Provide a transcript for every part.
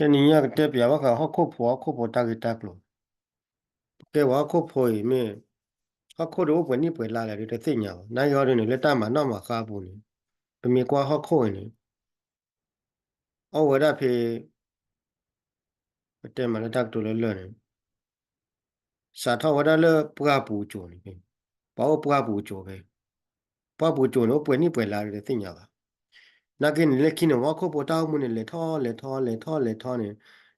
တနံၤညါကတဲပၠးဘၣ်ဃးဟီၣ်ခိၣ်ဖိ ဟီၣ်ခိၣ်ဖိတၢ်ဂ့ၢ်တၢ်ကျိၤ, ပကဲဝဲဟီၣ်ခိၣ်ဖိအံၤမ့ၢ် ဟီၣ်ခိၣ်ဒီးအိၣ်ပှဲၤနံၣ်ပှဲၤလါလဲၣ်ဒီးတသ့ၣ်ညါဘၣ်. နာ်က့အီၤဒ်န့ၣ် လၢတၢ်မၤနီၣ်မၤဃါအပူၤန့ၣ် ပမ့ၢ်ကွၢ်ဟီၣ်ခိၣ်အံၤန့ၣ် အီၣ်ဝဲဒၣ်ဖဲ ပတဲမးလၢတၢ်ကတိၤလၢလၢၢ်န့ၣ် စးထီၣ်ဝဲဒၣ်လၢပှၢ်ပူၤကၠိၤန့ၣ်, ပှၤအိၣ်ပှၢ်ပူၤကၠိၤဖဲ, ပှၢ်ပူၤကၠိၤန့ၣ် အိၣ်ပှဲၤနံၣ်ပှဲၤလါဒီးတသ့ၣ်ညါဘၣ်. နာ်က့န့ၣ် လၢခံန့ၣ် ဟီၣ်ခိၣ်ဖိတၢ်အိၣ်မူန့ၣ် လဲၤထီၣ်လဲၤထီၣ် လဲၤထီၣ်လဲၤထီၣ်န့ၣ်,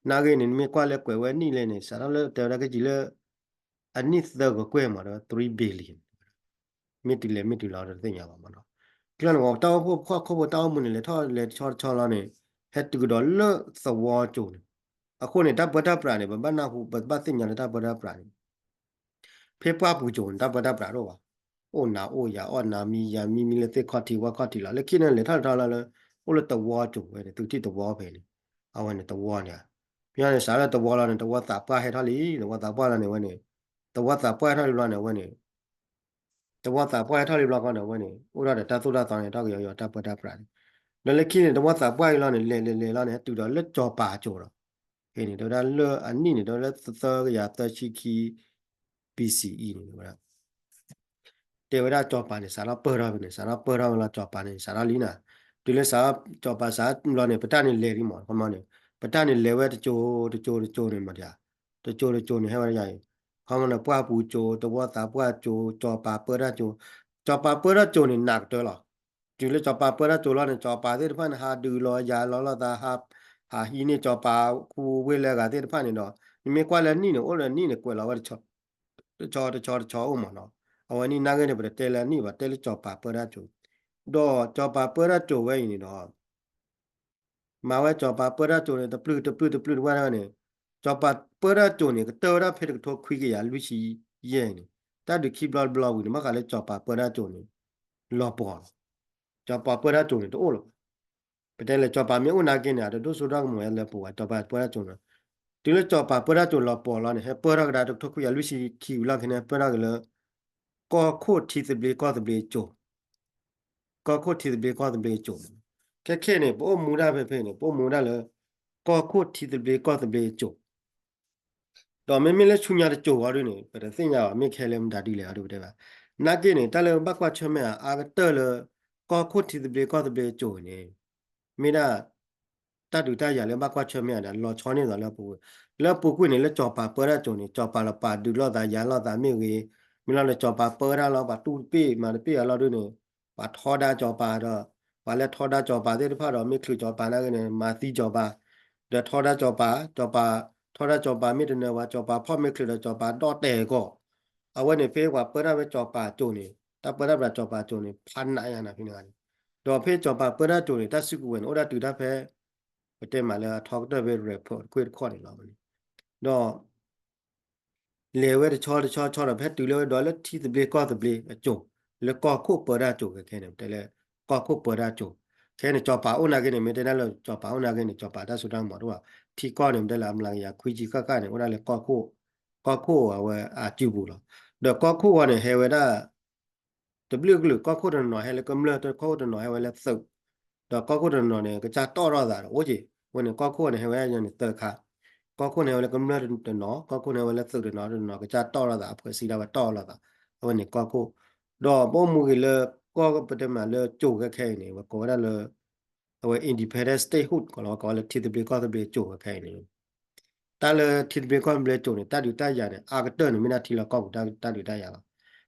နာ်က့န့ၣ် နမ့ၢ်ကွၢ်လၢကွဲးဝဲနံၣ်လဲၣ်န့ၣ် စးထီၣ်လၢတဲဝဲဒၣ်က့ၤလၢ အနံၣ်သၢကကွဲၢ်မးဒီး three billion မ့ၢ်တုၤလဲၤမ့ၢ်တုၤလီၤဒီးတသ့ၣ်ညါဘၣ်မးနီၤ. ကျီန့ၣ် ပတၢ်အိၣ်ဖှိၣ်ဟီၣ်ခိၣ်ဖိတၢ်အိၣ်မူန့ၣ် လဲၤထီၣ်လဲၤတဆီတဆီလီၤန့ၣ် ဟဲတုၤကဒီးလၢသဝီကၠိၤန့ၣ်. အဃိန့ၣ် တၢ်ပၢတၢ်ပြးန့ၣ် ပဘၣ်နၢ်ဟူ ပဘၣ်သ့ၣ်ညါလၢတၢ်ပၢတၢ်ပြးန့ၣ် ဖဲပှၢ်ပူၤကၠိၤန့ၣ် တၢ်ပၢတၢ်ပြးတအိၣ်ဘၣ်. အိၣ်နၤအိၣ်ယၤ အီၣ်နၤမံယၤမံ မံလၢသ့ၣ်ခီၣ်ထံးဝၣ်ခီၣ်ထံးလီၤ. လၢခံန့ၣ် လဲၤထီၣ်လဲၤထီလီၤလၢ အိၣ်လၢသဝီကၠိၤဝဲန့ၣ် သုးထံၣ်သဝီဖဲန့ၣ် အဝဲန့ၣ်သဝီန့ၣ်, ဖဲန့ၣ် စးထီၣ်လၢသဝီလီၤန့ၣ် သဝီသးပှၢ်ဟဲထီၣ်လံ သဝီသးပှၢ်လီၤန့ၣ်ဝဲန့ၣ်, သဝီသးပှၢ်ဟဲထီၣ်လံဘျီန့ၣ် အဝဲန့ၣ် သဝီသးပှၢ်ဟဲထီၣ်လံဘျီဃီန့ၣ် အဝဲန့ၣ် အိၣ်ထီၣ်ဒီးတၢ်သိၣ်တၢ်သီန့ၣ် တၢ်ကယီၤယီၤတၢ်ပၢတၢ်ပြးန့ၣ်, ဒီးလၢခံန့ၣ် သဝီသးပှၢ်အံၤလီၤန့ၣ် လဲၤလဲၤလဲၤလီၤန့ၣ် ဟဲတုၤဒီးလၢစီၤပၤကၠိၤလီၤ. ဖဲန့ၣ် တဲဝဲဒၣ်လၢအနံၣ်န့ၣ် တဲဝဲလၢသၢကယၤသၢဆံခံ ဘီၣ်စံၣ်အံၤန့ၣ် တဲဝဲဒၣ် တဲဝဲဒၣ်စီၤပၤန့ၣ် စးထီၣ်ပၢၢ်ထီၣ်ဖဲန့ၣ် စးထီၣ်ပၢၢ်ထီၣ်ဝဲလီၤ စီၤပၤန့ၣ် စးထီၣ်လံနၤ, တုၤလၢစးထီၣ်စီၤပၤစးထီၣ်ဘျီန့ၣ် ပတၢ်န့ၣ်လဲၤလံမး ခီမီန့ၣ်, ပတၢ်န့ၣ်လဲၤဝဲတကၠိၤတကၠိၤတကၠိၤန့ၣ်မးဒီး, တကၠိၤတကၠိၤန့ၣ် ဟဲဝဲဒၣ်ယၤအံၤ, ခီမီန့ၣ် ပှၢ်ပူၤကၠိၤ သဝီသးပှၢ်ကၠိၤ စီၤပၤပၢတၢ်ကၠိၤ, စီၤပၤပၢတၢ်ကၠိၤန့ၣ် နးကတၢၢ်လီၤ. တုၤလၢစီၤပၤပၢတၢ်ကၠိၤလီၤန့ၣ် စီၤပၤသ့ၣ်တဖၣ်န့ၣ် ဟးဒုးလီၤယၤလီၤလိာ်သး ဟးဟံးန့ၢ်စီၤပၤခူဝ့ၢ်လၢအဂၤသ့ၣ်တဖၣ်န့ၣ်ဒီး နမ့ၢ်ကွၢ်လၢနံၣ်န့ၣ် အိၣ်ဒီးနံၣ်န့ၣ် ကွဲးလီၤဝဲ တဆီတဆီတဆီအိၣ်မးနီၤ. အဝဲန့ၣ်နာ်ဂ့ၤန့ၣ် ပတတဲလၢအနံၣ်ဘၣ် တဲလၢစီၤပၤပၢတၢ်ကၠိၤ, ဒီးစီၤပၤပၢတၢ်ကၠိၤဝဲအံၤန့ၣ်ဒီး မၤဝဲစီၤပၤပၢတၢ်ကၠိၤန့ၣ် တပျုၢ်တပျုၢ်တပျုၢ်တဝဲန့ၣ်, စီၤပၤပၢတၢ်ကၠိၤန့ၣ် ကတၢၢ်ဝဲဒၣ်ဖဲတကထိခွံကယၤလွံၢ်ဆံယဲၢ်န့ၣ်, တၢ်ဒုးခံဘျီတဘျီဝံၤန့ၣ် ဘၣ်ဃးလၢစီၤပၤပၢတၢ်ကၠိၤန့ၣ် လီၤပှီၢ်လီၤ. စီၤပၤပၢတၢ်ကၠိၤန့ၣ် တအိၣ်လၢၤဘၣ်. ပတဲလဲၣ် စီၤပၤမ့ၢ်အိၣ်နာ်က့န့ၣ် အတဒိၣ်စိဒိၣ်ကမီၤလၢပဝဲ စီၤပၤပၢတၢ်ကၠိၤန့ၣ်, တုၤလၢစီၤပၤပၢတၢ်ကၠိၤလီၤပှီၢ်လီၤန့ၣ် ဟဲပၢထီၣ်ကဒါတကထိခွံကယၤလွံၢ်ဆံခံဝံၤလီၢ်ခံန့ၣ် ဟဲပၢထီၣ်က့ၤလၢ ကီၢ်ခိၣ်ထံသဘျ့ကီၢ်သဘျ့ကၠိၤ, ကီၢ်ခိၣ်ထံသဘျ့ကီၢ်သဘျ့ကၠိၤ, ခဲခဲန့ၣ် ပအိၣ်မူဒၣ်ဖဲဖဲန့ၣ် ပအိၣ်မူဒၣ်လၢ ကီၢ်ခိၣ်ထံသဘျ့ကီၢ်သဘျ့ကၠိၤ ဒီးမ့မ့ၢ်လၢဆူညါတကၠိၤအီၤဒ်န့ၣ် ပတသ့ၣ်ညါဘၣ် မ့ၢ်ခဲလၢာ်မတၤဒ်လဲၣ်အီၤဒ်ပတဲဘၣ်. နာ်က့န့ၣ် တၢ်လၢဘၣ်ကွၢ်ဆၢၣ်မဲာ်အါကတၢၢ်လၢ ကီၢ်ခိၣ်ထံသဘျ့ကီၢ်သဘျ့ကၠိၤန့ၣ် မ့ၢ်ဒၣ် တၢ်ဒုးတၢ်ယၤလၢဘၣ်ကွၢ်ဆၢၣ်မဲာ်အါဒီး လီၤဆီန့ၢ်သိးလၢအပူၤကွံာ်, လၢအပူၤကွံာ်န့ၣ် လၢစီၤပၤပၢတၢ်ကၠိၤန့ၣ် စီၤပၤလီၤပာ်ဒုးလိာ်သး ယၤလိာ်သးမ့ၢ်ဂ့ၤ, မ့ၢ်လီၤန့ၣ် စီၤပၤပၢတၢ်လီၤ ပှၤတူၢ်တပ့ၢ်မၤတပ့ၢ်အလီၢ်ဒ်န့ၣ် ပှၤထီဒါစီၤပၤဒီး ပှၤလၢထီဒါစီၤပၤသ့ၣ်တဖၣ်ဒီး မ့ၢ်ချုးစီၤပၤနာ်ဂ့ၤန့ၣ် မၤသံစီၤပၤ, ဒီးထီဒါစီၤပၤ, စီၤပၤ ထီဒါစီၤပၤမ့ၢ်တနၢၤဘၣ် စီၤပၤဖီၣ်မ့ၢ်ချုးဒီးစီၤပၤဒီၣ်တဲာ်ကီး, အဝဲန့ၣ်ဖဲပှၤပၢတၢ်ဝဲစီၤပၤကၠိၤန့ၣ် တၢ်ပၢတၢ်ပြးစီၤပၤကၠိၤန့ၣ် ဖးနးယါနၤဖဲန့ၣ်ဂ့ၤန့ၣ်, ဒီးဖဲစီၤပၤပၢတၢ်ကၠိၤန့ၣ် တၢ်စုကဝဲၤန့ၣ် အိၣ်ဒၣ်တုၤတၢ်ဖဲ ပတဲမးလၢအထီကတၢၢ်ဖဲ report တကွ့ၢ်တခီန့ၣ်လီၤန့ၣ်, ဒီး လဲၤဝဲတဆီတဆီဆီဒီး ဖဲတုၤလၢဝဲဒီးလၢထံသဘျ့ကီၢ်သဘျ့အကၠိၤ, လၢကီၢ်ခိၣ်ပၢတၢ်ကၠိၤခဲခဲန့ၣ် ပတဲလၢ ကီၢ်ခိၣ်ပၢတၢ်ကၠိၤ, ခဲန့ၣ် စီၤပၤအိၣ်နာ်က့န့ၣ် မ့ၢ်တဲဒၣ်လၢစီၤပၤအိၣ်နာ်က့န့ၣ် စီၤပၤတၢ်စိတၢ်ကမီၤတအိၣ်ဘၣ်, ထံကီၢ်န့ၣ် မ့ၢ်တဲလၢအမျးကယၤခွံဆံဃၣ်ဃၣ်န့ၣ် အိၣ်ဒၣ်လၢကီၢ်ခိၣ်, ကီၢ်ခိၣ်အဝဲအစုပူၤလီၤ. ဒီးကီၢ်ခိၣ်ဝဲန့ၣ် ဟဲဝဲဒၣ် တဘျုးကလုာ် ကီၢ်ခိၣ်တနီၤဟဲလၢကမျၢၢ် ကီၢ်ခိၣ်တနီၤဟဲဝဲလၢသုး, ဒီးကီၢ်ခိၣ်တနီၤန့ၣ် ကစၢ်တီၣ်ထီၣ်သးဒီးအိၣ်က့ၤ, အဝဲန့ၣ် ကီၢ်ခိၣ်န့ၣ် ဟဲဝဲဒၣ်န့ၣ်သၢခါ, ကီၢ်ခိၣ်န့ၣ် ဟဲဝဲလၢကမျၢၢ်တနီၤ, ကီၢ်ခိၣ်န့ၣ် ဟဲဝဲလၢသုးတနီၤတနီၤ ကစၢ်တီၣ်ထီၣ်သး အဖှဲးစံးဒၣ်ဝဲတီၣ်ထီၣ်သး, အဝဲန့ၣ်ကီၢ်ခိၣ်, ဒီးပအိၣ်မူဂ့ၤလၢ ကီၢ်ပတဲမးလၢကၠိၤခဲခဲအံၤန့ၣ် ပကိးဝဲဒၣ်လၢ အဝဲ independent statehood ကိးလီၤ ကိးဝဲလၢထံသဘျ့ကီၢ်သဘျ့ကၠိၤခဲခဲအံၤန့ၣ် တၢ်လၢထံသဘျ့ကီၢ်သဘျ့ကၠိၤန့ၣ် တၢ်ဒုးတၢ်ယၤန့ၣ် အါကတၢၢ်န့ၣ် မ့ၢ်ဒၣ်ထံလီၢ်ကီၢ်ပူၤတၢ်ဒုးတၢ်ယၤလီၤ.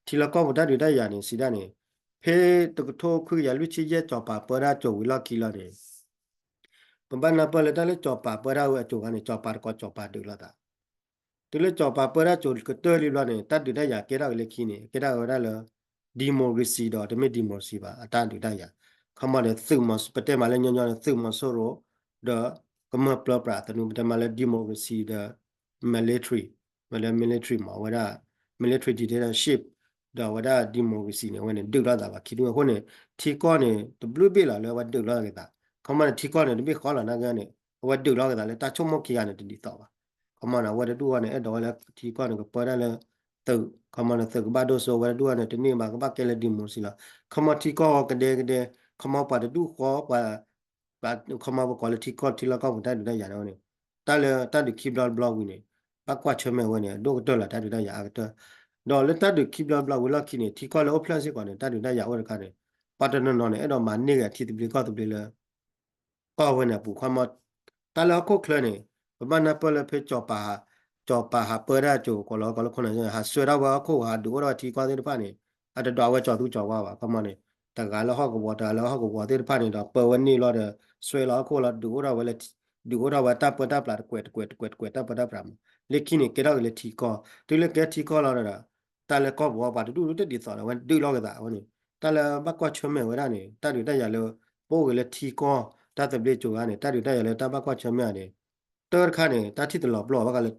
ထံလီၢ်ကီၢ်ပူၤတၢ်ဒုးတၢ်ယၤန့ၣ် စံးဒၣ်န့ၣ် ဖဲတကထိခွံကယၤလွံၢ်ဆံယဲၢ် စီၤပၤပၢတၢ်ကၠိၤဝံၤလီၢ်ခံလီၤန့ၣ် ပဘၣ်နၢ်ပၢၢ်လၢတၢ်လၢစီၤပၤပၢတၢ်ဝဲအကၠိၤခါန့ၣ် စီၤပၤတကိးစီၤပၤဒုးလိာ်သး တုၤလၢစီၤပၤပၢတၢ်ကၠိၤကတၢၢ်လံဘျီန့ၣ် တၢ်ဒုးတၢ်ယၤကဲထီၣ်က့ၤလၢခံန့ၣ် ကဲထီၣ်က့ၤဝဲဒၣ်လၢ democracy ဒီးတမ့ၢ် democracy ဘၣ် အတၢ်ဒုးတၢ်ယၤ, ခီမီဒီးသုးမီၤ ပတဲမးလၢညီညီန့ၣ် သုးမီၤစိရိၤ ဒီးကမျၢၢ်ပၢပြးသနူ ပတဲမးလၢ democracy ဒီး military, မ့ၢ်လၢ military မး အဝဲဒၣ် military dictatorship ဒီးအဝဲဒၣ် democracy န့ၣ် အဝဲန့ၣ် ဒုးလိာ်သးဘၣ်ခံဒူၣ်အဃိန့ၣ် ထံကီၢ်န့ၣ် တဘျုးဘ့ၣ်လီၤလၢအဝဲဒုးလိာ်က့ၤသး, ခီမီန့ၣ် ထံကီၢ်န့ၣ် တဘ့ၣ်ဃီလီၤနာ်က့န့ၣ် အဝဲဒုးလိာ်က့ၤသးလၢတၢ်ဆိကမိၣ်ခံဂၤန့ၣ် တဒ်သိးဘၣ်. ခီမီန့ၣ် အဝဲတဒူၣ်အီၤန့ၣ် အဲၣ်ဒိးဝဲလၢထံကီၢ်န့ၣ် ကပၢတၢ်လၢသုး, ခီမီန့ၣ် သုးကဘၣ်ဒိၣ်စိ အဝဲတဒူၣ်အီၤန့ၣ် တန့ၢ်ဘၣ် ကဘၣ်ကဲလၢ democracy လီၤ. ခီမီထံကီၢ်အီၤကဒဲကဒဲ, ခီမီပှၤတဒူၣ်ဃီ ပှၤ ခီမီပကိးလၢထံကီၢ်ထံလီၢ်ကီၢ်ပူၤတၢ်ဒုးတၢ်ယၤန့ၣ်ဝဲန့ၣ် တၢ်လၢတၢ်ဒုးခံဘျီတဘျီဝံၤန့ၣ် ဘၣ်ကွၢ်ဆၢၣ်မဲာ်ဝဲန့ၣ် ဒိၣ်ကတၢၢ်လီၤ တၢ်ဒုးတၢ်ယၤအါကတၢၢ်, ဒီးလၢတၢ်ဒုးခံဘျီတဘျီဝံၤလီၢ်ခံန့ၣ် ထံကီၢ်လၢအိၣ်ဖျဲၣ်စ့ၢ်ကီးန့ၣ် တၢ်ဒုးတၢ်ယၤအိၣ်တခါန့ၣ် ပှၤတနီၤနီၤန့ၣ် အဲၣ်ဒိးမၤန့ၢ်က့ၤအထံသဘျ့ကီၢ်သဘျ့လၢ ကီၢ်ဝဲန့ၣ်အပူၤ ခီမီ တၢ်လၢဟီၣ်ခိၣ်ချၢန့ၣ် ပဘၣ်နၢ်ပၢၢ်လၢဖဲကၠီၤပၤဟး ကၠီၤပၤဟးပၢတၢ်ကၠိၤ ကိးလီၤကိးလၢခိၣ်နၢ် ဟးဆှၢထီၣ်ဝဲဟီၣ်ခိၣ် ဟးဒုးအိၣ်ထီၣ်ထံကီၢ်သ့ၣ်တဖၣ်န့ၣ် အတဒိးဝဲကၠီၤသူကၠီၤဝါဘၣ် ခီမီန့ၣ် တဂၤလၢဟီၣ်ကဝီၤ တဂၤလၢဟီၣ်ကဝီၤသ့ၣ်တဖၣ်န့ၣ်ဒီး ပၢဝဲန့ၢ်လီၤဒီး ဆှၢလီၤဟီၣ်ခိၣ်လီၤ ဒုးအိၣ်ထီၣ်ဝဲလၢ ဒုးအိၣ်ထီၣ်ဝဲတၢ်ပၢတၢ်ပြးတကွဲးတကွဲးတကွဲးတကွဲးတၢ်ပၢတၢ်ပြးမး လၢခံန့ၣ် ကဲထီၣ်က့ၤလၢထံကီၢ် တုၤလၢကဲထံကီၢ်လီၤဒီး တၢ်လၢကီၢ်ပူၤအပှၤတဒူၣ်ဒူၣ်တဒ်သိးဒီး အဝဲဒုးလိာ်ကသးအဝဲန့ၣ် တၢ်လၢဘၣ်ကွၢ်ဆၢၣ်မဲာ်ဝဲဒၣ်န့ၣ် တၢ်ဒုးတၢ်ယၤလၢ ပအိၣ်ဂ့ၤလၢထံကီၢ် တၢ်သဘျ့ကၠိၤဧါန့ၣ် တၢ်ဒုးတၢ်ယၤလၢတၢ်ဘၣ်ကွၢ်ဆၢၣ်မဲာ်ဧါန့ၣ် တၢ်တခါန့ၣ် တၢ်ထံၣ်တလီၤပလိာ်ဘၣ်ဃးလၢ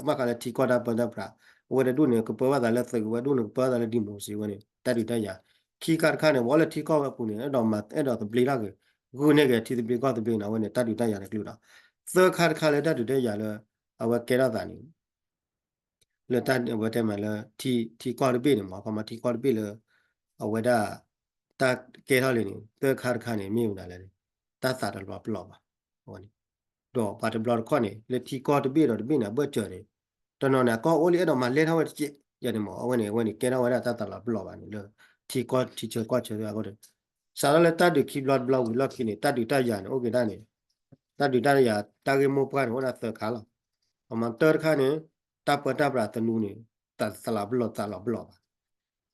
ဘၣ်ဃးလၢထံကီၢ်တၢ်ပၢတၢ်ပြး အဝဲတဒူၣ်န့ၣ် ကပၢဘၣ်သးလၢသုး ဝဲဒူၣ်န့ၣ် ကပၢဘၣ်သးလၢ democracy ဝဲန့ၣ် တၢ်ဒုးတၢ်ယၤ ခံခါတခါန့ၣ် ပှၤလၢထံကီၢ်ဝဲအပူၤန့ၣ် အဲၣ်ဒိးမၤ အဲၣ်ဒိးသဘျ့ထီၣ်က့ၤ ဂုာ်န့ၢ်က့ၤထံသဘျ့ကီၢ်သဘျ့န့ၣ် အဝဲန့ၣ် တၢ်ဒုးတၢ်ယၤတကလုာ်ဒီး သၢခါတခါလၢတၢ်ဒုးတၢ်ယၤလၢ အဝဲကဲထီၣ်သးန့ၣ် လၢတၢ်အဝဲတဲမးလၢ ထံကီၢ်တဘ့ၣ်န့ၣ်မး ခီမီထံကီၢ်တဘ့ၣ်လၢ အဝဲဒၣ် တၢ်ကဲထီၣ်လံန့ၣ် သၢခါတခါန့ၣ် မ့ၢ်ဝဲဒၣ်လဲၣ်န့ၣ် တၢ်သးတလီၤပလိာ်ဘၣ် အဝဲန့ၣ် ဒီးပှၤတဘျီတခီၣ်န့ၣ် လၢထံကီၢ်တဘ့ၣ်ဒီးတဘ့ၣ်န့ၣ် အဘၢၣ်စၢၤန့ၣ် တနီၤန့ၣ် အကီၢ်အိၣ်လံ အဲၣ်ဒိးမၤလဲၢ်ထီၣ်ဝဲတက့ၢ် ယၤန့ၣ်မး အဝဲန့ၣ် အဝဲန့ၣ် ကဲထီၣ်ဝဲဒၣ်တၢ်သးလီၤပလိာ်ဘၣ်န့ၣ် လၢထံကီၢ်ထံဆၢကီၢ်ဆၢအဃိန့ၣ် စးထီၣ်လၢတၢ်ဒုးခံဘျီတဘျီဝံၤလီၢ်ခံန့ၣ် တၢ်ဒုးတၢ်ယၤန့ၣ် အိၣ်က့ၤဒၣ်န့ၣ် တၢ်ဒုးတၢ်ယၤ တၢ်ဂ့ၢ်မိၢ်ပှၢ်န့ၣ် အိၣ်ဒၣ်သၢခါလီၤ. အမၤတၢတခါန့ၣ် တၢ်ပၢတၢ်ပြးသနူန့ၣ် သးလီၤပလိာ် သးလီၤပလိာ်ဘၣ်.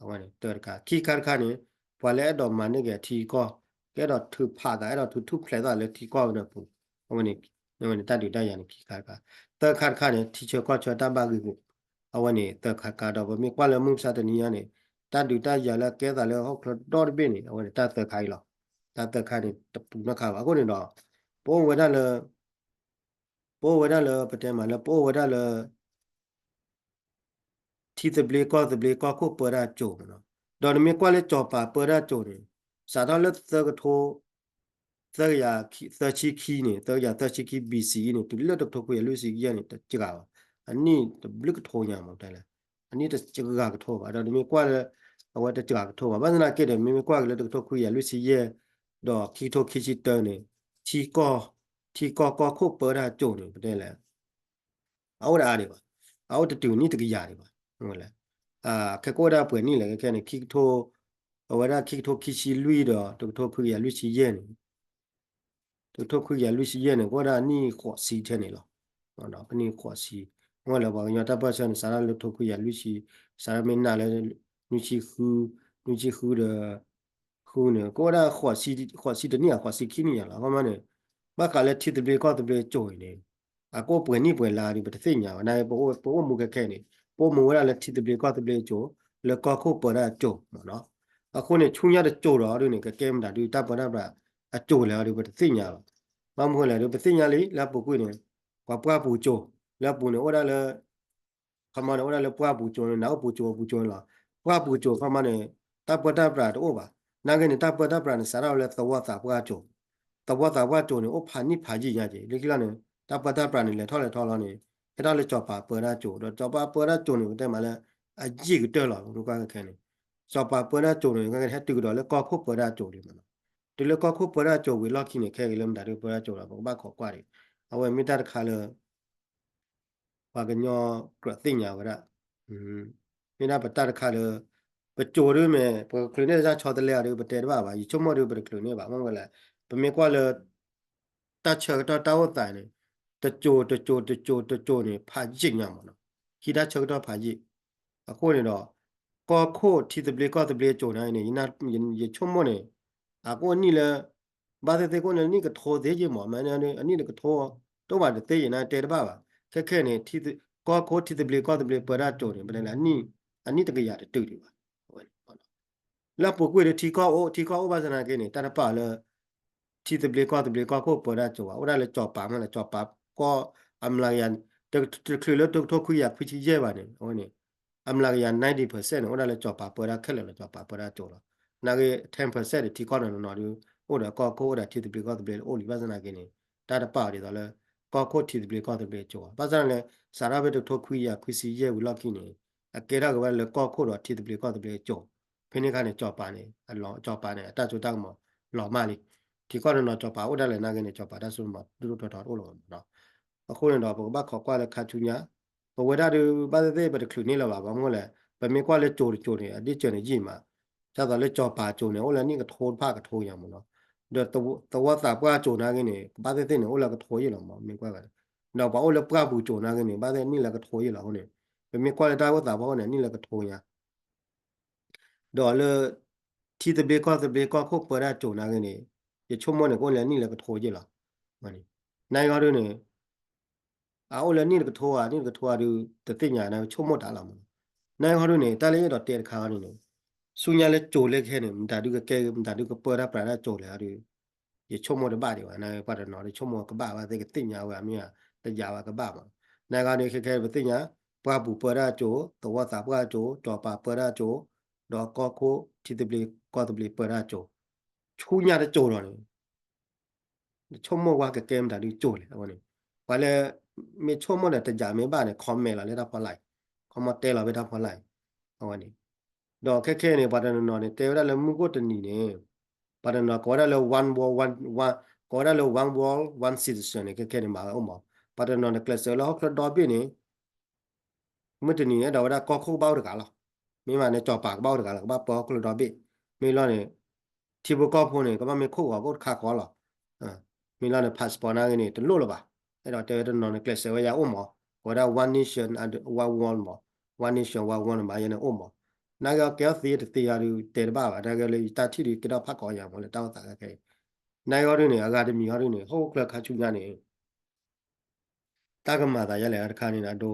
အဝဲန့ၣ်တၢတခါ ခံခါတခါန့ၣ် ပှၤလၢအဲၣ်ဒိးမၤန့ၢ်က့ၤထံကီၢ် ကအဲၣ်ဒိးထုးဖးသး အဲၣ်ဒိးထုးထူၣ်ဖျဲးသးလၢထံကီၢ်ဝဲန့ၣ်အပူၤ အဝဲန့ၣ် အဝဲန့ၣ်တၢ်ဒုးတၢ်ယၤန့ၣ်ခံခါတခါ သၢခါတခါန့ၣ် ထံဆၢကီၢ်ဆၢတၢ်ဘၣ်ဂ့ၢ်ဂီၢ် အဝဲန့ၣ်သၢခါတခါဒီး ပမ့ၢ်ကွၢ်လၢမုၢ်မဆါတနံၤညါန့ၣ် တၢ်ဒုးတၢ်ယၤလၢကဲသးလၢဟီၣ်ခိၣ်ချၢဒီတဘ့ၣ်န့ၣ် အဝဲန့ၣ်တၢ်သၢခါအံၤလီၤ. တၢ်သၢခါန့ၣ် တပူၤနီတခါဘၣ်. အဃိန့ၣ်ဒီး ပအိၣ်ဝဲဒၣ်လၢ ပအိၣ်ဝဲဒၣ်လၢ ပတဲမးလၢ ပအိၣ်ဝဲဒၣ်လၢ ထံသဘျ့ကီၢ်သဘျ့ကီၢ်ခိၣ်ပၢတၢ်ကၠိၤမးနီၤ. ဒီးနမ့ၢ်ကွၢ်လၢကၠီၤပၤပၢတၢ်ကၠိၤန့ၣ် စးထီၣ်လၢသၢကထိ သၢကယၤသၢဆံခံန့ၣ် သၢကယၤသၢဆံခံ B C E န့ၣ် တုၤလၢတကထိခွံကယၤလွံၢ်ဆံယဲၢ်န့ၣ် တစှၤဘၣ်. အနံၣ်တဘျုးကထိညါမးတဲလဲၣ် အနံၣ်တစှၤကထိဘၣ်. ဒီးနမ့ၢ်ကွၢ်လၢ အဝဲတစှၤကထိဘၣ်. ဘၣ်ဆၣ်သနာ်က့ဒီး မ့မ့ၢ်ကွၢ်က့ၤလၢတကထိခွံကယၤလွံၢ်ဆံယဲၢ် ဒီးခံကထိခံဆံတၢန့ၣ် ထံကီၢ် ထံကီၢ်ကီၢ်ခိၣ်ပၢတၢ်ကၠိၤန့ၣ် ပတဲလဲၣ် အအိၣ်ဒၣ်အါဒံးဘၣ်. အအိၣ်တတုၤနံၣ်တကယၤဒံးဘၣ်. လဲၣ် ခဲကအိၣ်ဝဲဒၣ်ပှဲၤနံၣ်လဲၣ် ခဲခဲန့ၣ် ခံကထိ အဝဲဒၣ်ခံကထိခံဆံလွံၢ်ဒီး တကထိခွံကယၤလွံၢ်ဆံယဲၢ်န့ၣ် တကထိခွံကယၤလွံၢ်ဆံယဲၢ်န့ၣ် ကအိၣ်ဝဲဒၣ်နံၣ်ဃိးဆံထဲန့ၣ်လီၤ. ကနံၣ်ဃိးဆံ မ့ၢ်လၢပှၤကညီတၢ်ပၢၢ်ဆၢန့ၣ် စးထီၣ်လၢတကထိခွံကယၤလွံၢ်ဆံ စးထီၣ်မ့ၢ်နၤလၢ နွံဆံဃု နွံဆံဃုဒီး ဃုန့ၣ် ကအိၣ်ဝဲဒၣ်ဃိးဆံတနံၣ်ဧါ ဃိးဆံခံနံၣ်ညါလီၤ. အခီမးန့ၣ် ဘၣ်ဃးလၢထံသဘျ့ကီၢ်သဘျ့အကၠိၤအံၤန့ၣ် အကအိၣ်ပှဲၤနံၣ်ပှဲၤလါဒီး ပတသ့ၣ်ညါဘၣ်. နာ်က့ ပအိၣ်မူခဲခဲန့ၣ် ပအိၣ်မူဝဲဒၣ်လၢထံသဘျ့ကီၢ်သဘျ့အကၠိၤ လၢကီၢ်ခိၣ်ပၢတၢ်ကၠိၤမးနီၤ. အဃိန့ၣ် ဆူညါတကၠိၤဒီးဒ်န့ၣ် ကကဲမတၤဒုးတၢ်ပၢတၢ်ပြးအကၠိၤလဲၣ်အီၤဒီး ပတသ့ၣ်ညါဘၣ်. ဘၣ်မနုၤလဲၣ်ဒီး ပသ့ၣ်ညါလံ လၢအပူၤကွံာ်န့ၣ် ပှၤပှၢ်ပူၤကၠိၤ လၢအပူၤန့ၣ် အိၣ်ဒၣ်လၢ ခီမးန့ၣ် အိၣ်ဒၣ်လၢပှၢ်ပူၤကၠိၤန့ၣ် နအိၣ်ပူၤကၠိၤပူၤကၠိၤန့ၣ်လီၤ. ပှၢ်ပူၤကၠိၤခီမးန့ၣ် တၢ်ပၢတၢ်ပြးတအိၣ်ဘၣ်. နာ်က့န့ၣ် တၢ်ပၢတၢ်ပြးန့ၣ် စးထီၣ်ဝဲလၢသဝီသးပှၢ်ကၠိၤ သဝီသးပှၢ်ကၠိၤန့ၣ် အိၣ်ဖးနံၣ်ဖးယံာ်ညါက့ၤ လၢခံလီၤန့ၣ် တၢ်ပၢတၢ်ပြးန့ၣ် လဲၤထီၣ်လဲၤထီလီၤန့ၣ် ဟဲထီၣ်လၢကၠီၤပၤပၢတၢ်ကၠိၤ ဒီးကၠီၤပၤပၢတၢ်ကၠိၤန့ၣ် ပတဲမးလၢ အယံာ်ကတၢၢ်လီၤ မ့ၢ်ကွၢ်ခဲခဲန့ၣ် ကၠီၤပၤပၢတၢ်ကၠိၤန့ၣ် ကဟဲတုၤကဒီးလၢကီၢ်ခိၣ်ပၢတၢ်ကၠိၤလံမးနီၤ. တုၤလၢကီၢ်ခိၣ်ပၢတၢ်ကၠိၤဝံၤလီၢ်ခံန့ၣ် ခဲက့ၤလၢမတၤဒုးပၢတၢ်ကၠိၤလီၤ ပကဘၣ်ခိးကွၢ်ဒံး အဝဲမ့ၢ်တၢ်တခါလၢ ပှၤကညီကြၢးသ့ၣ်ညါဝဲဒၣ် မ့ၢ်ဒၣ်ပတၢ်တခါလၢ ပကၠိၤဒုးမ့ၢ် ပကချုးန့ၢ်တၢ်ဆီတလဲအီၤဒုး ပတဲတဘၣ်ဘၣ် ယဆိကမိၣ်ဒုး ပတချုးန့ၢ်ဘၣ် မ့ၢ်ဝဲလဲၣ် ပမ့ၢ်ကွၢ်လၢ တၢ်ဆၢကတီၢ်တၢ်အိၣ်သးန့ၣ် တကၠိၤ တကၠိၤ တကၠိၤ တကၠိၤန့ၣ် ဖးယံာ်ညါမးနီၤ ဟံးတၢ်ဆၢကတီၢ်ဖးယံာ် အဃိန့ၣ်ဒီး ကီၢ်ခိၣ်ထံသဘျ့ကီၢ်သဘျ့ကၠိၤန့ၣ် ယဆိကမိၣ်န့ၣ် အကအိၣ်နံၣ်လၢ ဘၣ်သ့ၣ်သ့ၣ်ကအိၣ်န့ၣ် နံၣ်ကထိသ့ယ့ၢ်မး မ့ၢ်အနံၣ်တကထိ တအိၣ်ဘၣ်တသ့ယ့ၢ်န့ၣ် တဲတဘၣ်ဘၣ် ခဲခဲန့ၣ် ကီၢ်ခိၣ်ထံသဘျ့ကီၢ်သဘျ့ပၢတၢ်ကၠိၤန့ၣ် ပတဲလၢ အနံၣ်တကယၤတတုၤဒံးဘၣ် လၢအပူၤကွံာ်ဒီးထံကီၢ်အိၣ် ထံကီၢ်အိၣ်ဘၣ်ဆၣ်သနာ်က့န့ၣ် တၢ်တပာ်အီၤလၢ ထံသဘျ့ကီၢ်သဘျ့ကီၢ်ခိၣ်ပၢတၢ်ကၠိၤဘၣ် အိၣ်ဒၣ်လၢကၠီၤပၤမးလၢ ကၠီၤပၤကီၢ် အမျးကယၤ တချုးလၢတကထိခွံကယၤခွံဆံယဲၢ်ဘၣ်န့ၣ် အဝဲန့ၣ် အမျးကယၤ ninety percent န့ၣ် အိၣ်ဒၣ်လၢကၠီၤပၤပၢတၢ်ခဲလၢာ်လီၤ ကၠီၤပၤပၢတၢ်ကၠိၤလီၤ. နာ်က့ ten percent ဒီးထံကီၢ်နီၢ်နီၢ်ဒုး အိၣ်ဒီးကီၢ်ခိၣ်အိၣ်ဒီးထံသဘျ့ကီၢ်သဘျ့အိၣ်လံ ဘၣ်ဆၣ်သနာ်က့န့ၣ် တၢ်တပာ်အီၤဒ်သိးလၢ ကီၢ်ခိၣ်ထံသဘျ့ကီၢ်သဘျ့ကၠိၤဘၣ် ဘၣ်ဆၣ်န့ၣ် စးထီၣ်ဖဲတကထိခွံကယၤခွံဆံယဲၢ်ဝံၤလီၢ်ခံန့ၣ် အကဲထီၣ်က့ၤဝဲလၢကီၢ်ခိၣ်ဒီးထံသဘျ့ကီၢ်သဘျ့ကၠိၤ ဖဲန့ၣ်အခါန့ၣ် ကၠီၤပၤန့ၣ် အလီၤ ကၠီၤပၤန့ၣ် အတၢ်စိတၢ်ကမီၤလီၤမၢ်လံ ထံကီၢ်နီၢ်နီၢ်ကၠီၤပၤအိၣ်ဒၣ်လဲာ်နာ်က့န့ၣ် ကၠီၤပၤတၢ်စိတၢ်ကမီၤဒိၣ်ဒိၣ်ထီထီတအိၣ်လၢၤဘၣ်မးနီၤ အဃိန့ၣ်ဒီး ပကဘၣ်ခိးကွၢ်လၢခါဆူညါ, ပဝဲဒၣ်ဒုး ဘၣ်သ့ၣ်သ့ၣ် ပတချုးန့ၢ်လၢၤဘၣ်, ဘၣ်မနုၤလဲၣ်, ပမ့ၢ်ကွၢ်လၢကၠိၤတကၠိၤန့ၣ် အဒ့ၣ်စၢၤန့ၣ်ယံာ်မး, ဒ်သိးလၢစီၤပၤကၠိၤန့ၣ် အိၣ်လၢနံၣ်ကထိတဖၣ်ကထိယါမးနီၤ, ဒီးသဝီသးပှၢ်ကၠိၤနာ်က့န့ၣ် ဘၣ်သ့ၣ်သ့ၣ်န့ၣ် အိၣ်လၢကထိယံာ်လီၤမး, မ့ၢ်ကွၢ်ဝဲ, ဒီးပှၤအိၣ်လၢပှၢ်ပူၤကၠိၤနာ်က့န့ၣ် ဘၣ်သ့ၣ်နံၣ်လၢကထိယံာ်လီၤအဃိန့ၣ်, ပမ့ၢ်ကွၢ်လၢတၢ်အိၣ်သးဖီခိၣ်န့ၣ် နံၣ်လၢကထိညါ ဒီးလၢ ထံသဘျ့ကီၢ်သဘျ့ကီၢ်ခိၣ်ပၢတၢ်ကၠိၤနာ်က့န့ၣ်, ယဆိကမိၣ်န့ၣ် ကအိၣ်လၢနံၣ်လၢကထိယံာ်လီၤ. နာ်က့ဟီဒုန့ၣ်, အအိၣ်လၢနံၣ်တကထိဧါ နံၣ်တကထိဧါဒု တသ့ၣ်ညါ နဆိကမိၣ်တၢ်လီၤမး. နာ်က့ဟီဒုန့ၣ် တၢ်လၢယအဲၣ်ဒိးတဲတခါဟီဒုန့ၣ်, ဆူညါလၢကၠိၤလၢခဲန့ၣ် မတၤဒုကကဲ မတၤဒုကပၢတၢ်ပြးတၢ်ကၠိၤလဲၣ်ဟီဒု ယဆိကမိၣ်တဘၣ်ဒံးဘၣ်, နာ်က့ပှၤတနီၤဒုဆိကမိၣ်ကဘၣ်ဝဲသ့ၣ်ကသ့ၣ်ညါဝဲ အမ့ၢ်တယာ်ဝဲကဘၣ်မး. နာ်က့ဟီဒုခဲခဲပသ့ၣ်ညါ, ပှၢ်ပူၤပၢတၢ်ကၠိၤ, သဝီသးပှၢ်ကၠိၤ, စီၤပၤပၢတၢ်ကၠိၤ, ဒီးကီၢ်ခိၣ်ထံသဘျ့ကီၢ်သဘျ့ပၢတၢ်ကၠိၤ, ဆူညါတကၠိၤဒီးန့ၣ် နဆိကမိၣ်ဝဲကကဲမတၤဒုကၠိၤလဲၣ်အဝဲန့ၣ်, ပှၤလၢ မ့ၢ်ဆိကမိၣ်ဒီးတယာ်မ့ၢ်ဘၣ်န့ၣ် comment လီၤလၢတၢ်ဖီလာ်, comment တဲလီၤဖဲတၢ်ဖီလာ်, အဝဲန့ၣ်, ဒီးခဲခဲန့ၣ် ပှၤတနီၤနီၤန့ၣ် တဲဝဲဒၣ်လၢမုၢ်ဂီၢ်တနံၤန့ၣ်, ပှၤတနီၤကိးဝဲဒၣ်လၢ one world one, ကိးဝဲဒၣ်လၢ one world one citizen န့ၣ် ခဲခဲန့ၣ် မၤဝဲအိၣ်မး, ပှၤတနီၤန့ၣ် ကျဲးစၢးလၢဟီၣ်ခိၣ်ဒီဘ့ၣ်န့ၣ် မုၢ်တနံၤန့ၣ် ဒီးဝဲဒၣ်ကီၢ်ခိၣ်ကဘၣ်အိၣ်တဂၤလီၤ. မ့ၢ်မးန့ၣ် စီၤပၤကဘၣ်အိၣ်တဂၤလီၤ, ကဘၣ်ပၢဟီၣ်ခိၣ်ဒီဘ့ၣ်. မ့ၢ်လီၤန့ၣ် ထံဖိကီၢ်ဖိန့ၣ် ကဘၣ်မ့ၢ်ခိၣ်ဂီၤကအိၣ်တခါဃီလီၤ. မ့ၢ်လီၤန့ၣ် passport နာ်က့န့ၣ် တလိၣ်လၢၤဘၣ်. အဲၣ်ဒိးတဲဝဲတနီၤန့ၣ် ကျဲးစၢးဝဲယၤအိၣ်မး, ကိးဝဲဒၣ် one nation one world မး, one nation one world န့ၣ် မၤယဲန့ၣ်အိၣ်မး. နာ်က့ကဲအီၤသ့တသ့ယၤဒုးတဲတဘၣ်ဘၣ်, နာ်က့လၢယတၢ်ထံၣ်ဒုး ကဲထီၣ်ဖးကီးယၤမးလၢတၢ်အိၣ်သးခဲခဲအံၤ. နာ်က့ဟီဒုန့ၣ် အဂၤတမံၤဟီဒုန့ၣ် ဟီၣ်ခိၣ်ချၢခါဆူညါန့ၣ် တၢ်ကမၤသးယဲလဲၣ်တခါန့ၣ် အဒိ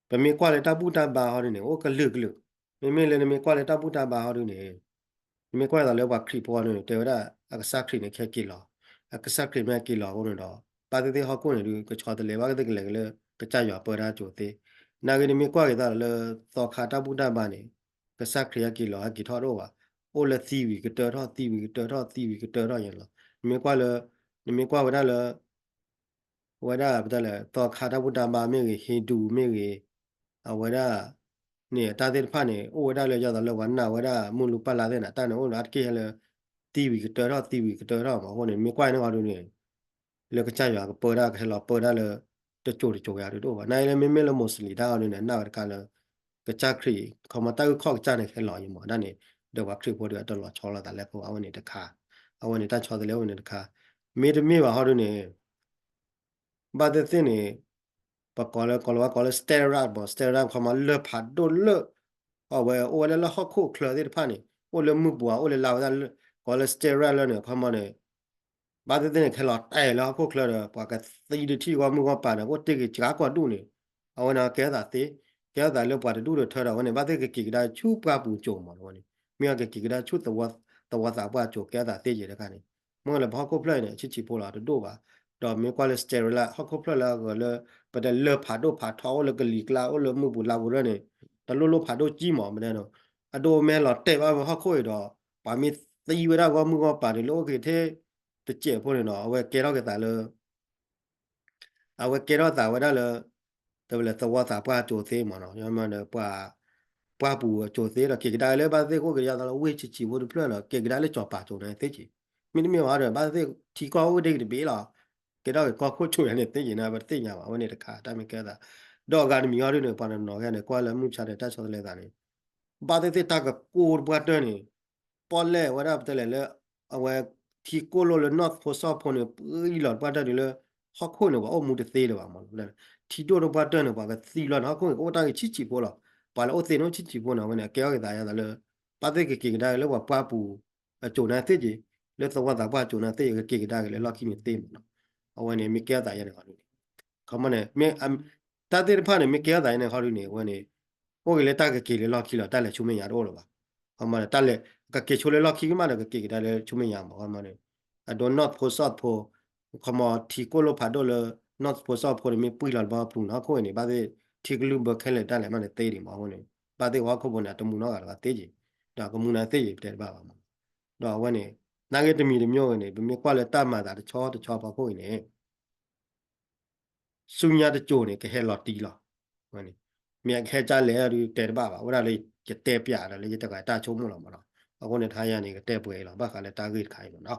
ပမ့ၢ်ကွၢ်လၢတၢ်ဘူၣ်တၢ်ဘါဟီဒုန့ၣ် အိၣ်ကလုာ်ကလုာ်, မ့မ့ၢ်လၢနမ့ၢ်ကွၢ်လၢတၢ်ဘူၣ်တၢ်ဘါဟီဒုန့ၣ်, နမ့ၢ်ကွၢ်သိးလၢပှၤခရံာ်ဖိဟီဒုန့ၣ် တဲဝဲဒၣ် အကစၢ်ခရံာ်န့ၣ် ခဲက့ၤလီၤ, အကစၢ်ခရံာ်မ့ၢ်က့ၤလီၤအဃိန့ၣ်ဒီး ဘၣ်သ့ၣ်သ့ၣ်ဟီၣ်ခိၣ်န့ၣ်ဒုး ကဆီတလဲဘၣ်သ့ၣ်ကလဲၤက့ၤလၢ ကစၢ်ယွၤပၢတၢ်ကၠိၤသ့. နာ်က့နမ့ၢ်ကွၢ်က့ၤသးလၢ သီခါတၢ်ဘူၣ်တၢ်ဘါန့ၣ် ကစၢ်ခရံာ်ဟဲက့ၤလီၤ ဟဲက့ၤထီၣ်တအိၣ်ဘၣ်, အိၣ်လၢသံဝံၤကတၢၢ်ထီၣ် သံဝံၤကတၢၢ်ထီၣ် သံဝံၤကတၢၢ်ထီၣ်ယဲလီၤ. နမ့ၢ်ကွၢ်လၢ နမ့ၢ်ကွၢ်ဝဲဒၣ်လၢ အဝဲဒၣ်ပတဲလဲၣ် သီခါတၢ်ဘူၣ်တၢ်ဘါမ့ၢ်ဂ့ၤ Hindu မ့ၢ်ဂ့ၤ, အဝဲဒၣ် န့ၣ် တၢ်သ့ၣ်တဖၣ်န့ၣ် အိၣ်ဝဲဒၣ်လၢယသးလၢပှၤနာ်ဝဲဒၣ်မုၢ်လူၤပၢ်လၢ်သ့ၣ်န့ၣ် တၢ်န့ၣ်အိၣ်ဒီးအါတက့ၢ်ဟဲလၢ သံဝံၤကတၢၢ်ထီၣ် သံဝံၤကတၢၢ်ထီၣ်မး. အဃိန့ၣ် နမ့ၢ်ကွၢ်န့ၣ်ဟီဒုန့ၣ် လၢကစၢ်ယွၤကပၢတၢ်ကဟဲလီၤပၢတၢ်လၢ တကၠိၤတကၠိၤယၤဒုးတအိၣ်ဘၣ်. နာ်က့လၢမ့မ့ၢ်လၢ Muslim တၢ်ဟီဒုန့ၣ် နာ်ဝဲတခါလၢ ကစၢ်ခရံာ် ခီမီတၢ်အုၣ်ခီၣ်ကစၢ်န့ၣ် ဟဲလီၤယံၤမး ဒ်န့ၣ် ဒီးပှၤခရံာ်ဖိဒီးအတလီၤဆီလိာ်သးလဲၣ်ဖိ အဝဲန့ၣ်တခါ, အဝဲန့ၣ်တၢ်ဆီတလဲအိၣ်န့ၣ်တခါ, မ့တမ့ၢ်ဘၣ်ဟီဒုန့ၣ် ဘၣ်သ့ၣ်သ့ၣ်န့ၣ် ပကိးလၢ ကိးလၢဝဲကိးလၢ steroid မး steroid ခီမီလၢၢ်ဖးဒိၣ်လၢ အဝဲအိၣ်ဝဲဒၣ်လၢဟီၣ်ခိၣ်ချၢသ့ၣ်တဖၣ်န့ၣ် အိၣ်လၢမုၢ်ပူၤ အိၣ်လၢလါဝဲဒၣ် ကိးလၢ steroid လၢန့ၣ် ခီမီန့ၣ် ဘၣ်သ့ၣ်သ့ၣ်န့ၣ် ကဟဲလီၤတဲာ်လၢဟီၣ်ခိၣ်ချၢဒီး ပှၤကသံတထံၣ်ဂီၢ်မုၢ်ဂီၢ်ပၤန့ၣ် အိၣ်တ့ၢ်က့ၤစှၤကိာ်ဒူၣ်န့ၣ်, အဝဲန့ၣ်ကဲထီၣ်သးသ့, ကဲထီၣ်သးလၢပှၤတဒူၣ်တထၢဒီး အဝဲန့ၣ် ဘၣ်သ့ၣ်ကက့ၤကဒါဆူပှၢ်ပူၤကၠိၤမး အဝဲန့ၣ် မ့ၢ်ကက့ၤကဒါဆူ သဝီသးပှၢ်ကၠိၤ ကဲထီၣ်သးသ့က့ၤတခါန့ၣ်, မ့ၢ်လၢပဟီၣ်ခိၣ်ဖျၢၣ်အံၤန့ၣ် ဆံးဆံးဖိလီၤ တဒိၣ်ဘၣ်, ဒီးမ့ၢ်ကွၢ်လၢ steroid ဟီၣ်ခိၣ်ဖျၢၣ်လၢအဂၤလၢ ပတဲလၢၢ်ဖးဒိၣ်ဖးထီ အိၣ်လၢကလံၤကျါ အိၣ်လၢမုၢ်ပူၤလါပူၤရၢၢ်န့ၣ် တလိၣ်လိၣ်ဖးဒိၣ်ကံမး ပတဲဒီး အဒိမ့ၢ်လီၤတဲာ်ဘၣ်ဝဲဟီၣ်ခိၣ်အံၤဒီး ပှၤမ့ၢ်သံဝဲဒၣ်ဂီၢ်မုၢ်ဂီၢ်ပၤန့ၣ် လၢအိၣ်က့ၤထဲ တစဲးဖိန့ၣ်ဒီး အဝဲကဲထီၣ်က့ၤသးလၢ အဝဲကဲထီၣ်သးဝဲဒၣ်လၢ တဝဲလၢသဝီသးပှၢ်ကၠိၤသ့မးနီၤ, ပှၢ်ပူၤကၠိၤသ့ဒီး က့ၤကဒါလၢဘၣ်သ့ၣ်ကအိၣ်က့ၤယါသးလၢဝ့ၢ်ဆံးဆံးဖိတဖျၢၣ်ဒီး က့ၤကဒါလၢစီၤပၤကၠိၤန့ၣ်သ့က့ၤ, မ့တမ့ၢ်ဘၣ်ဒီး ဘၣ်သ့ၣ်ထံကီၢ်အိၣ်ဒ့ၣ်ကတဘ့ၣ်လီၤ, ကဲထီၣ်က့ၤကီၢ်ခိၣ်ကၠိၤယါန့ၣ်သ့က့ၤန့ၣ် ပတသ့ၣ်ညါဘၣ် အဝဲန့ၣ်တခါ တၢ်မ့ၢ်ကဲထီၣ်သး, ဒီးအဂၤတမံၤဟီဒုန့ၣ် ပှၤတနီၤနီၤဂဲန့ၣ် ကွၢ်လၢမုၢ်ဆါဒီးတၢ်ဆီတလဲသးန့ၣ် ဘၣ်သ့ၣ်သ့ၣ်တၢ်ကကိးတပှၢ်တၢၢ်န့ၣ် ပီၣ်လဲၣ်ဝဲဒၣ်ပတဲလဲၣ်လၢ အဝဲထံကိၢ်လိာ်လၢ North Pole South Pole န့ၣ် ပှံၤလီၤတပှၢ်တၢၢ်ဒုးလၢ ဟီၣ်ခိၣ်န့ၣ် ပှၤအိၣ်မူတသ့လၢၤဘၣ်မး, ထံဒိၣ်တပှၢ်တၢၢ်န့ၣ် ပှၤကသံလီၤန့ၣ် ဟီၣ်ခိၣ်န့ၣ် ကအိၣ်တၢ်ဂ့ၤဆံးဆံးဖိလီၤ, ပှၤလၢအိၣ်သ့န့ၣ်အိၣ်ဆံးဆံးဖိန့ၣ် အဝဲန့ၣ် အကဲထီၣ်က့ၤသးယါသးလၢ ဘၣ်သ့ၣ်ကက့ၤကဒါလၢပှၤပှၢ်ပူၤ အကၠိၤန့ၣ်သ့က့ၤ, လၢသဝီသးပှၢ်ကၠိၤန့ၣ်သ့ ကက့ၤကဒါက့ၤလၢလီၢ်ခံန့ၣ်သ့မးနီၤ, အဝဲန့ၣ် မ့ၢ်ကဲထီၣ်သးယါန့ၣ်ဟီဒုန့ၣ် ခီမီန့ၣ် မ့ၢ် တၢ်သ့ၣ်တဖၣ်န့ၣ် မ့ၢ်ကဲထီၣ်သးယါန့ၣ်ဟီဒုန့ၣ် အဝဲန့ၣ် အိၣ်က့ၤလၢတၢ်ကက့ၤလၢလီၢ်ခံလီၤ, တၢ်လဲၤဆူမဲာ်ညါတအိၣ်လၢၤဘၣ်, ခီမီန့ၣ် တၢ်လဲၤ ကက့ၤဆိလၢလီၢ်ခံကမၣ်ဒီး ကက့ၤကဒါလၢဆူမဲာ်ညါမး ခီမီန့ၣ် အဒိ North Pole South Pole ခီမီထံကိၢ်လိာ်ဖးဒိၣ်လၢ North Pole South Pole န့ၣ် မ့ၢ်ပှံၤလီၤတဘျီပူၤန့ၣ် ဟီၣ်ခိၣ်န့ၣ် ဘၣ်သ့ၣ်ထံကလုၢ်ဘၢခဲလၢာ်တၢ်လဲၤမးန့ၣ်သ့ဒံးမး အဃိန့ၣ် ဘၣ်သ့ၣ်ဟီၣ်ခိၣ်ဖိန့ၣ် အတမူနီတဂၤလၢၤဘၣ်သ့က့ၤ, ဒီးကမူန့ၣ်သ့က့ၤ ပတဲတဘၣ်ဘၣ်မး, ဒီးအဝဲန့ၣ် နာ်က့တမံၤတမံၤဂ့ၤန့ၣ် ပမ့ၢ်ကွၢ်လၢတၢ်မၤသးတဆီတဆီဖီခိၣ်အံၤန့ၣ် ဆူညါတကၠိၤန့ၣ် ကဟဲလီၤတံၢ်လီၤ, မ့ၢ်အကဟဲကၢ်လဲၣ်ဒုးတဲတဘၣ်ဘၣ်, အိၣ်ဒၣ်လၢယတဲပျးဒီးလၢယတဂၤတၢ်ဆိကမိၣ်လီၤမးနီၤ, အဃိန့ၣ် တဟါယါန့ၣ် ကတဲပှဲၤအံၤလီၤ ဘၣ်ဃးလၢတၢ်ဂ့ၢ်တခါအံၤမးနီၤ,